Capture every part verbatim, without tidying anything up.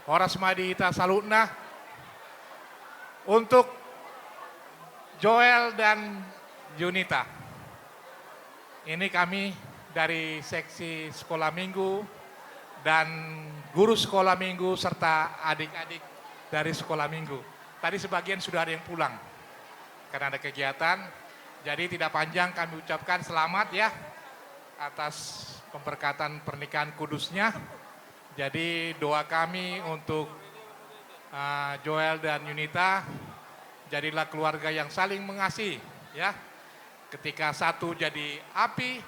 Horas ma di hita saluhutna. Untuk Joel dan Yunita, ini kami dari seksi sekolah minggu dan guru sekolah minggu serta adik-adik dari sekolah minggu. Tadi sebagian sudah ada yang pulang karena ada kegiatan. Jadi tidak panjang kami ucapkan selamat ya atas pemberkatan pernikahan kudusnya. Jadi doa kami untuk, eh, Joel dan Yunita, jadilah keluarga yang saling mengasihi, ya. Ketika satu jadi api,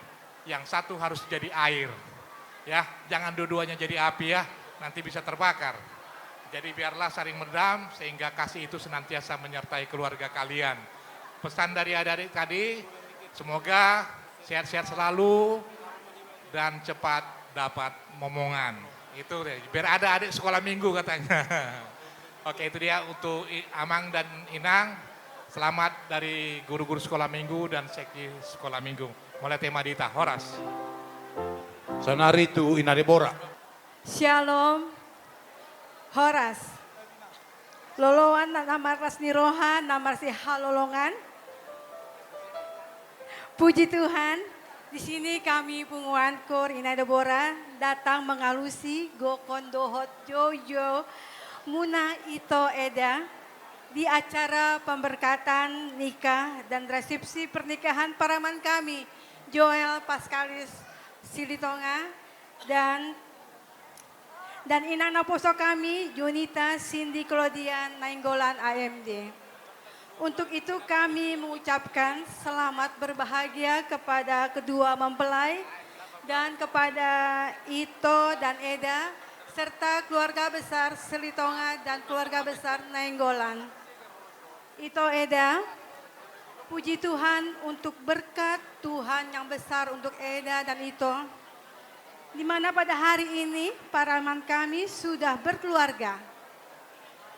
yang satu harus jadi air. Ya, jangan dua-duanya jadi api ya, nanti bisa terbakar. Jadi biarlah saling meredam sehingga kasih itu senantiasa menyertai keluarga kalian. Pesan dari adik-adik tadi, semoga sehat-sehat selalu dan cepat dapat momongan. Itu deh, biar ada adik sekolah minggu katanya. Oke, itu dia untuk i-, Amang dan Inang. Selamat dari guru-guru sekolah minggu dan seksi sekolah minggu. Mauliate ma di hita, horas. Saonari tu Ina Debora. Syalom. Horas. Loloan na, na marlas ni roha, na marsihaholongan. Puji Tuhan, di sini kami punguan Koor Ina Debora datang mengalusi gokhon dohot joujou muna Ito Eda di acara pemberkatan nikah dan resepsi pernikahan parumaen kami, Joel Paskalis Silitonga dan dan inang naposo kami, Yunita Cindy Claudia Nainggolan, A M D. Untuk itu kami mengucapkan selamat berbahagia kepada kedua mempelai dan kepada Ito dan Eda serta keluarga besar Silitonga dan keluarga besar Nainggolan. Ito Eda, puji Tuhan untuk berkat Tuhan yang besar untuk Eda dan Ito, di mana pada hari ini parumaen kami sudah berkeluarga.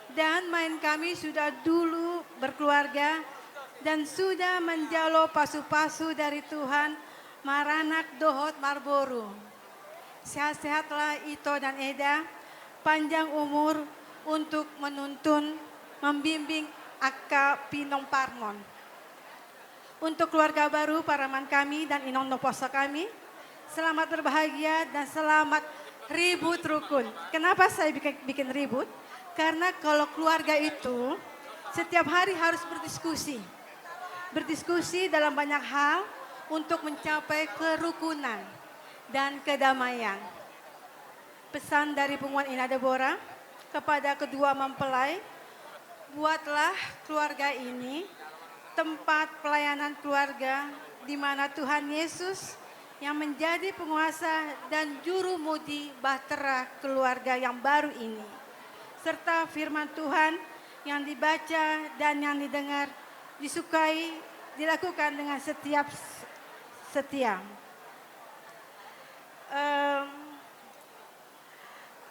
Dan maen kami sudah dulu berkeluarga dan sudah manjalo pasu-pasu dari Tuhan maranak dohot marboru. Sehat-sehatlah Ito dan Eda, panjang umur untuk menuntun, membimbing angka pinomparmon. Untuk keluarga baru parumaen kami dan inong naposo kami, selamat berbahagia dan selamat ribut rukun. Kenapa saya bikin, bikin ribut? Karena kalau keluarga itu setiap hari harus berdiskusi. Berdiskusi dalam banyak hal untuk mencapai kerukunan dan kedamaian. Pesan dari punguan Ina Debora kepada kedua mempelai, buatlah keluarga ini tempat pelayanan keluarga di mana Tuhan Yesus yang menjadi penguasa dan jurumudi bahtera keluarga yang baru ini, serta firman Tuhan yang dibaca dan yang didengar disukai dilakukan dengan setiap s-, setia. Em,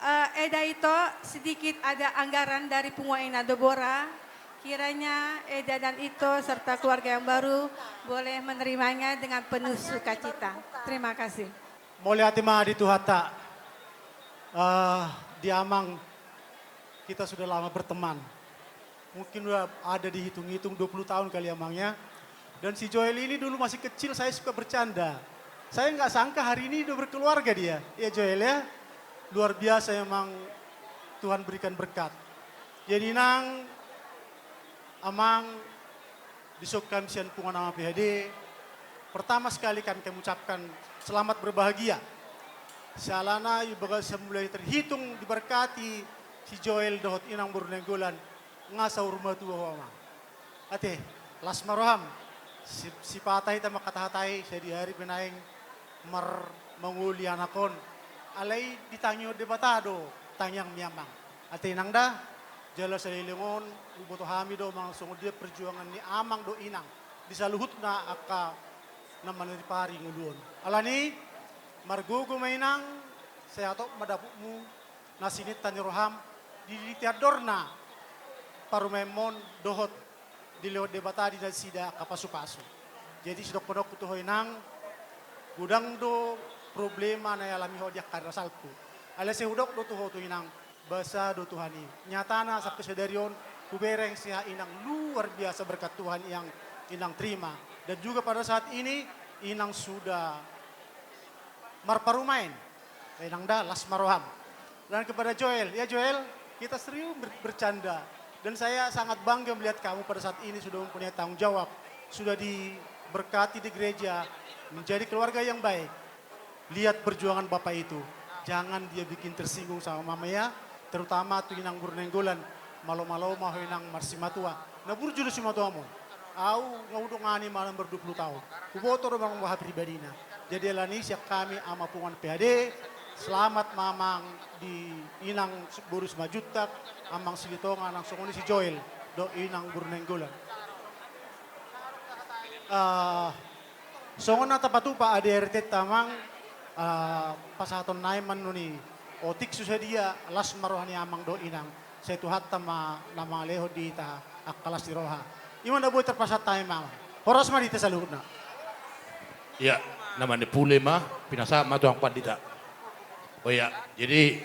eh, Eda Ito, sedikit ada anggaran dari punguan Ina Debora. Kiranya Eda dan Ito serta keluarga yang baru boleh menerimanya dengan penuh sukacita. Terima kasih. Mauliate ma di Tuhanta. Eh, di Amang, kita sudah lama berteman. Mungkin udah ada dihitung-hitung dua puluh tahun kali, Amang, ya. Dan si Joel ini dulu masih kecil, saya suka bercanda. Saya nggak sangka hari ini udah berkeluarga dia. Ya, Joel, ya. Luar biasa memang, Tuhan berikan berkat. Jadi, Nang, Amang, dison hami sian punguan Amang P H D, pertama sekali kami, kami ucapkan selamat berbahagia. Siala na di bagasan mulai terhitung diberkati si Joel dohot inang boru Nainggolan, nga saur matua ho, Amang. Ate, las ma roham. Si, sipata hita mangkatahatai, sai di ari pe naeng mar-, mangoli anak on. Alai di tangiang Debata do tangiangmi, Amang. Ate, Inang, da, jala saleleng on huboto hami do manang songon dia perjuangan ni Amang dohot Inang di saluhutna angka na manaripari ngolu on. Alani, margogo ma, Inang, sai hatop ma dapotmu na sininta ni roham di, di tiandorna parumaenmon dohot dilehon Debata di nasida angka pasu-pasu. Jadi, sidokhononku tu ho, Inang, godang do problema na ialami ho di angka ari na salpu. Alai sai hudok do tu ho, tu Inang, Basa do Tuhan i. Nyatana sampe sadari on hubereng siha inang luar biasa berkat Tuhan yang inang terima. Dan juga pada saat ini inang sudah marparumaen. Inang da, las ma roham. Dan kepada Joel, ya Joel, kita sering ber- bercanda. Dan saya sangat bangga melihat kamu pada saat ini sudah mempunyai tanggung jawab, sudah diberkati di gereja, menjadi keluarga yang baik. Lihat perjuangan bapak itu. Jangan dia bikin tersinggung sama mama ya. Terutama tu inang Guru Nainggolan. Malo-malo ma ho inang marsimatua. Na burju do simatuam on. Au nga hudongani malam berdua puluh tahun. Huboto do manang boha pribadina. Jadi alani sian hami ama punguan P H D, selamat ma amang di inang boru Simanjuntak, amang Silitonga nang songon i si Joel dohot inang Guru Nainggolan. Ah, songon na tapatupa A D R T ta amang, ah, pasahaton nai ma annon i. Otik so sadia, las ma roha ni amang dohot inang. Sai Tuhanta ma na mangalehon di hita angka las ni roha. I ma na boi tarpasahat hami amang. Horas ma di hita saluhutna. Ia, na manipule ma, pinasahat ma tu amang pandita. O ia, jadi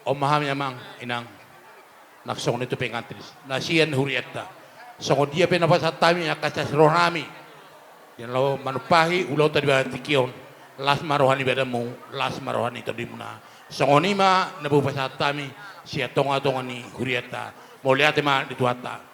on ma hami amang, inang. Nang songon i tu pengantris na sian hurianta. Songon dia pe na pasahat hami angka las ni roha nami. Di na laho manumpahi ulaonta di bagasan tingki on. Las ma roha ni badanmu, las ma roha ni tondimuna. Songon i ma na boi pasahat hami sian tonga-tonga ni hurianta. Mauliate ma di Tuhanta.